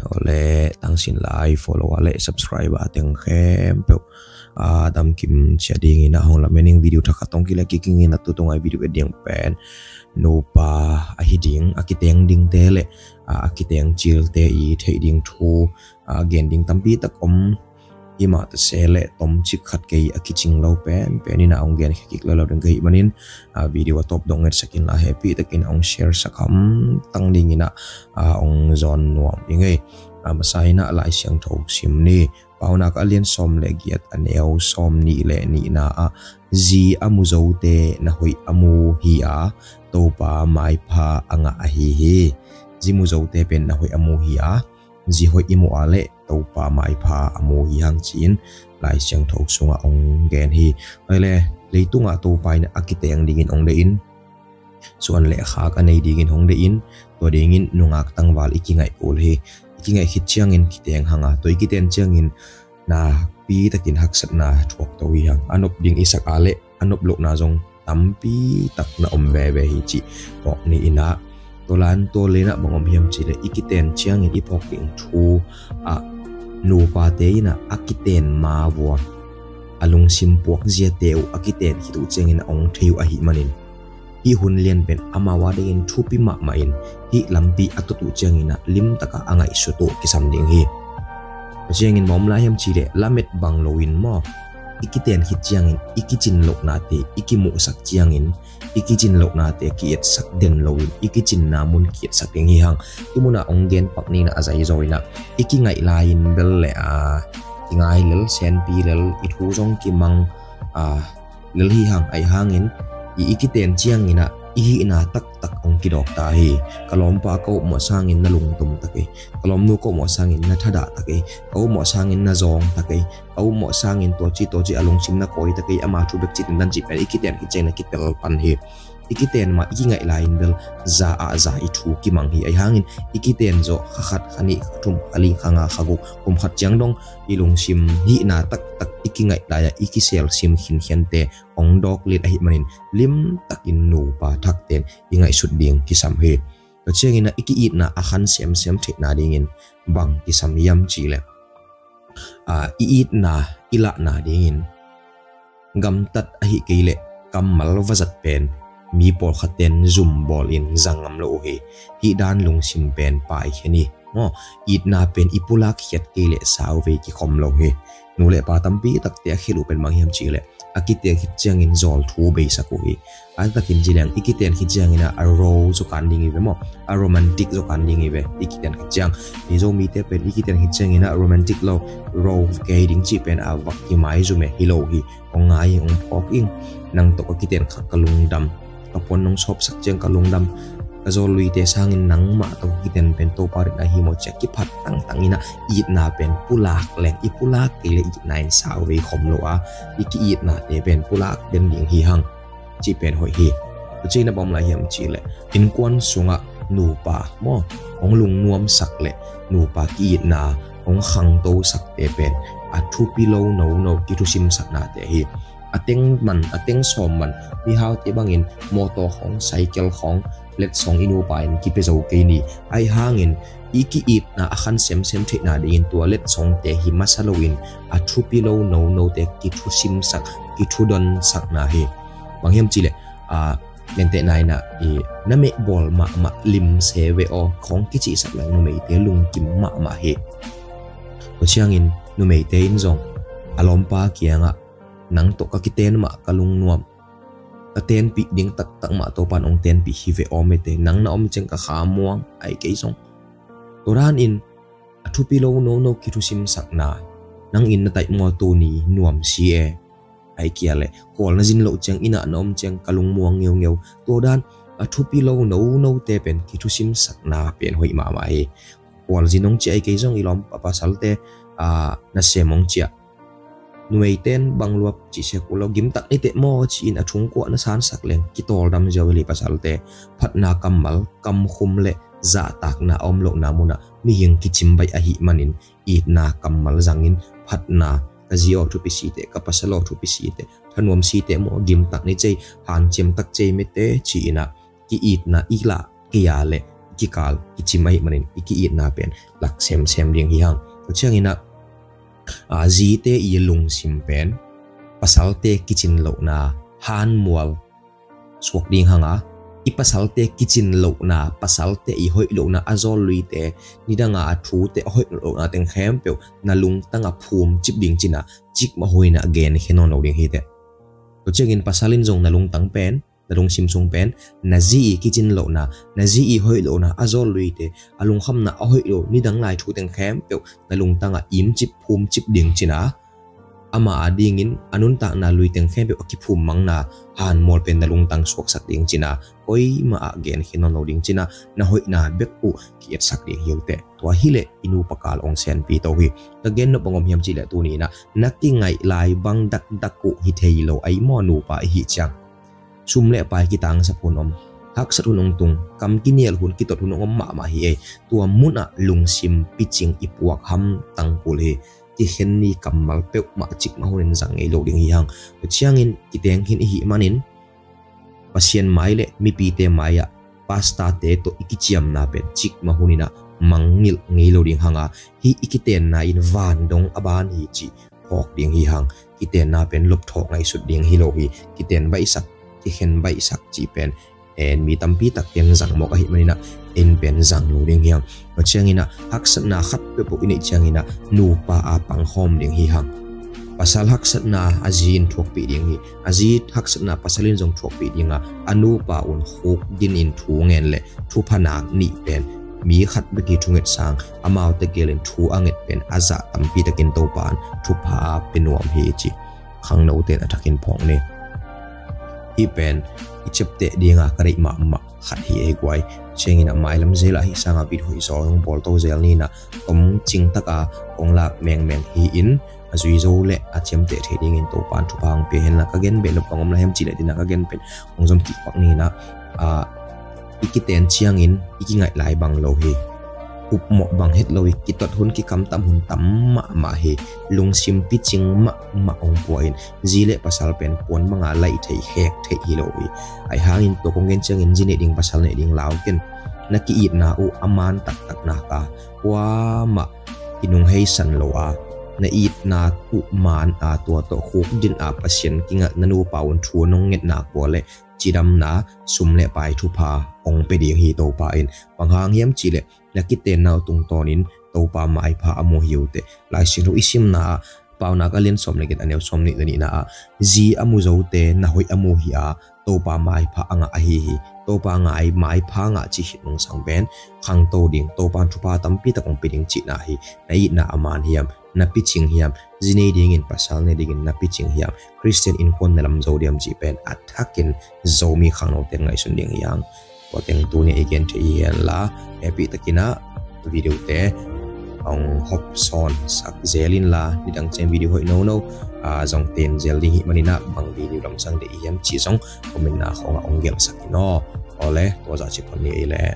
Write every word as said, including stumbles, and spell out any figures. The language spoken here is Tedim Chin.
Awle, tangsin lai follower le subscriber teng khempeuh a damkim cia dingin a hong lamen ing. Video thakhat tong kileh kikingin a tutungai video et ding pen nupa ahi ding, a kiteng dingte le a kiteng cilte i theih ding thu a gen ding tampi tak om. Himah ta se le tomcik khat kei a kicing lo pen pen ina ong gen khekik lo lo ding ka hih manin a video a tawp dong ngetsakin la hehpih takin ong share sak hamtang dingin a ong zawn nuam i ngei. A masa ina Lai Siangtho sim ni. Paunak a lian sawm le giat a neu sawm nih le nihna ah zi a mu zote na hoih a mu hi a, Topa maipha a ngah ahi hi. Zi mu zote pen na hoih a mu hi a, zi hoih i mu a le Topa maipha a mu hi hang ci-in Lai Siangtho sungah ong gen hi. Hoile, leitungah Topa in a kiteng dingin ong deih in, suan le khak a nei dingin hong deih in, tua dingin nungak tangval i kingaih kul hi. I kingaih khit ciangin kiteng hanga, tua i kiten ciangin nakpi takin haksatna thuak to hi hang. A nop ding i sak a le a nop lohna zong tampi tak na om veve hi cih phawk ni ina. Tua lan tua lena bang om hiam cih le i kiten ciangin i phawk ding thu ah nupate ina a kiten ma vua a lungsim puak ziate uh a kiten khit uh ciangin a ong thei uh ahih manin, hih hun lian pen amau a dingin thupi mahmah in, hih lampi a tut uh ciangin a limtaka a ngaihsut uh kisam ding hi. Tua ciangin bang om lai hiam cih le lamet bang loin maw, i kiten khit ciangin i kicin lohnate i kimuhsak ciangin, i kicin lohnate ki-etsak den loin i kicinna mun ki-etsak ding hi hang. I muna ong gen pak nina a zaizaw ina i kingaih lai-in bel le a kingai lel, senpi lel, i thu zong kimang a lel hi hang. Ahi hangin i i kiten ciangin a i hihna taktak ong kidawk ta hi. Ka lawmpa ka upmawh sangin na lungtom ta kei, ka lawmnu ka upmawh sangin na thadah ta kei, ka upmawh sangin na zawng ta kei, ka upmawh sangin tuaci tuaci a lungsim na kawi ta kei, ama thu bek cih tindan cih pen i kiten khit ciangin a kitel pan hi. I kiten ma i kingaih lai-in bel za ah za i thu kimang hi. Ahi hangin i kiten zawh kha khat, kha nih, kha thum, kha li, kha nga, kha guk, kum khat ciang dong i lungsim hihna taktak i kingaih lai-a i kiselsim khinkhiante ong dawk lit ahih manin limtakin nupa thakten i ngaihsut ding kisam hi. Tua ciangin a i ki-itna a khan semsem theihna dingin bang kisam hiam cih le a i itna i lahna dingin gamtat ahih kei leh kammal va zat pen mi pawlkhatten zum bawlin zang ngam lo uh hi. Hih dan lungsim pen paikhian hi. Maw, itna pen i pulak khiat kei leh sauvei kikhom lo hi. Nu le pa tampi takte a khil uh pen bang hiam cih leh a kiten khit ciangin zawl thu beisak uh hi. A takin ci leng i kiten khit ciangin a ro zaw kan ding hi ve maw, a romantic zaw kan ding hi ve. I kiten khit ciang i Zomite pen i kiten khit ciangin a romantic lo, ro kei ding cih pen a vak kimaizum e, hi lo hi. Ong ngai ing, ong phawk ing. Nang tawh ka kiten khak ka lungdam, ka puan nong sawpsak ciang ka lungdam. Ka zawlluite sangin nangmah tawh ka kiten pen Topa ritna hi maw ci-a kiphat tangtang ina itna pen pulak leng i pulak kei leh itna in sauvei khom lo a, i ki-itnate pen pulak den ding hi hang. Cih pen hoih hi. Tua ciangin a bang om lai hiam cih leh innkuan sungah nupa maw, ong lungnuamsak leh nupa ki-itna ong khangtosakte pen a thupi lo nono kithusimsaknate hi. A teng man, a teng sawm man, mihaute bangin mawtaw khong, cycle khong, letsong i nupa in kipia zo kei ni. Ahi hangin i ki-itna a khan semsem theihna dingin tua letsongte hi masa loin a thupi lo nonote kithusimsak, kithudonsakna hi. Bang hiam cih leh a, gentehna ina i na mehbawl mahmah, lim se ve aw khong kicihsak leng numeite lungkim mahmah hi. Tua ciangin numeite in zong a lawmpa kiangah nang tawh ka kiten mah ka lungnuam, ka tenpih ding taktak mah Topa in ong tenpih hi ve aw mete, nang na om ciang ka kha muang, ahi kei zong. Tua danin a thupi lo nono kithusimsakna, nang in na taih maw tuni nuam si e, ahi kia leh khual na zin loh ciang, inn ah na om ciang ka lungmuang ngeungeu. Tua dan a thupi lo nonote pen kithusimsakna pen hoih mahmah hi. Khualzin hong ciah i kei zong i lawm a pasalte, a, nasem hong ciah. Numeiten bang luap cih sek uh lo, gimtak niteh maw ci-in a thungkuah na sansak leng kitawldam ziau i lei pasalte. Phatna kammal, kamkhum le zahtakna a om lohna munah mihing kicim baih ahih manin itna kammal zangin phatna, ka zi aw thupi siteh, ka pasal aw thupi siteh, thanuam siteh maw, gimtak ni cei, hanciam tak cei mete ci-in ah ki-itna i lah kei a leh kikal kicim ahih manin i ki-itna pen lak semsem ding hi hang. Tua ciangin ah, a, zite i lungsim pen pasalte kicin lohna hanmual suak ding hang a, i pasalte kicin lohna, pasalte i hoih lohna, a zawl luite, nidanga a thute, a hoih lohna teng khempeuh na lungtanga phumcip ding cina, cikmah hunin a genkhia nawn lo ding hi teh. Tua ciangin pasal in zong na lungtang pen, na lungsim sung pen, na zi i kicin lohna, na zi i hoih lohna, a zawl luite, a lungkhamna, a hoih lo, nidang lai thu teng khempeuh na lungtanga imcip, phumcip ding cina, ama adingin a nuntakna lui teng khempeuh a kiphum mangna hanmual pen na lungtang suaksak ding cina, koimah ah genkhia nawn lo ding cina, na hoihna bek uh ki-etsak ding hi uh teh. Tua hileh i nupa kal ong senpi to hi. Ka gen nop bang om hiam cihleh tuni-in ah, na kingaih lai bang dakdak uh hi thei lo, ai maw, nupa i hih ciang. Sum le pai kitangsap hun om, haksat hun ong tung, kam kinial hun, kitot hun ong om mahmah hi ei. Tua munah lungsim picing i puak hamtang kul hi. Kikhen ni kammal peuhmah cikmah hunin zang ngei lo ding hi hang. Tua ciangin kiteng khin i hih manin Pasian mai le mipite mai-ah pastorte tawh i kiciamna pen cikmah hunin ah mangngilh ngei lo ding hang a, hih i kitenna in van dong a ban hi cih phawk ding hi hang. Kitenna pen lopthawh ngaihsut ding hi lo hi. Kiten baihsak, kikhen baihsak cih pen, en, mi tampi takte in zang mawk ahih manin ah, en pen zang lo ding hi hang. Tua ciangin ah haksatna khat peuhpeuh i neih ciangin ah nupa a pangkhawm ding hi hang. Pasal haksatna a zi in thuakpih ding hi. A zi haksatna pasal in zong thuakpih ding a, a nupa un khukdin in thu ngen le thupha nak nih pen mi khat bek hi thunget sang, amaute gelin thu a nget pen a zah tampi takin Topa in thupha a pia nuam hi ci. Khangnote in a thakin phawk ni. Hih pen i ciapteh dinga ka deih mahmah khat hi ei guai. Ciangin ah mailam zel ah hih sanga video hoih zaw hong bawl to zel ni-in ah, tomcing taka hong lak mengmeng hi-in, a zui zo le a ciamteh thei dingin Topa in thupha hong pia hen la. Ka gen beh nop bang om lai hiam cihleh, dina ka gen pen hong zom kik pak ni-in ah, a, i kiten ciangin i kingaih lai bang lo hi. Upmawh bang het lo hi. Kitot hun, kikamtam hun tam mahmah hi. Lungsim picing mahmah hong pua in, zi le pasal pen puan banga laih thei, khek thei hi lo hi. Ahi hangin tua kong gen ciangin zi nei ding, pasal nei ding lau ken. Na ki-itna uh a man taktak nak a, kuamah i nungheisan lo a, na itna uh man a, tua tawh khukdin a Pasian kinga, na nupa un thu nong ngetna uh le cidamna, sum le pai thupha hong pia ding hi Topa in. Bang hang hiam cihleh, na kitenna uh tungtawnin Topa maipha a mu hi uh teh. Lai Siangtho i simna ah, Paunak a lian sawm le giat, a neu sawmnih le nihna ah, zi a mu zote na hoih a mu hi a, Topa maipha a ngah ahi hi. Topa ngai, maipha ngah cih khit nung sang pen khangto ding, Topa in thupha tampi tak hong pia ding cihna hi. Na itna a man hiam, na picing hiam, zi nei dingin, pasal nei dingin na picing hiam, Khristian innkuan na lam zo diam cih pen a thakin Zomi khangnote in ngaihsun ding hi hang. Tua teng tuni-a i gen thei hi hen la, hehpih takin ah videote hong hawmsawn sak zel inla, nidang ciang video hoih nono, a, zong ten zel ding hih manin ah, bang video lamsang deih i hiam cih zong comment-na khawngah hong gelhsak in aw. Awle, tua zah ci pah ni ei leh.